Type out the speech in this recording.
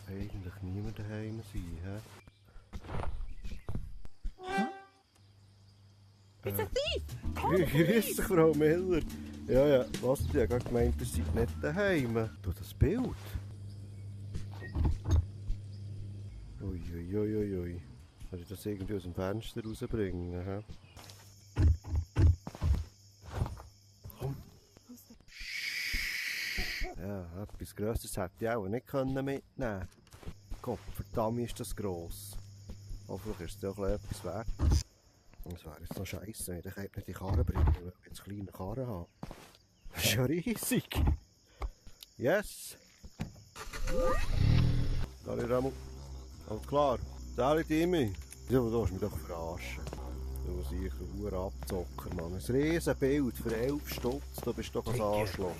eigentlich niemand daheim sein, hä? It's a thief! Grüß dich, Frau Miller. Ja, was? Ich habe gerade gemeint, ihr seid nicht daheim. Du, das Bild. Uiuiuiui. Kann ich das irgendwie aus dem Fenster rausbringen, hä? Komm. Ja, etwas Grösseres hätte ich auch nicht mitnehmen können. Gott, verdammt ist das gross. Hoffentlich ist es ja auch etwas wert. Das wäre jetzt noch scheisse, wenn ich nicht die Karre bringen, weil ich jetzt kleine Karre habe. Das ist ja riesig. Yes! Sali Ramu. Alles klar. Sali Timmy. Ja, du hast mich doch verarschen. Du sicher ein Abzocker, Mann. Ein riesen Bild für 11 Stutz, du bist doch ein Arschloch.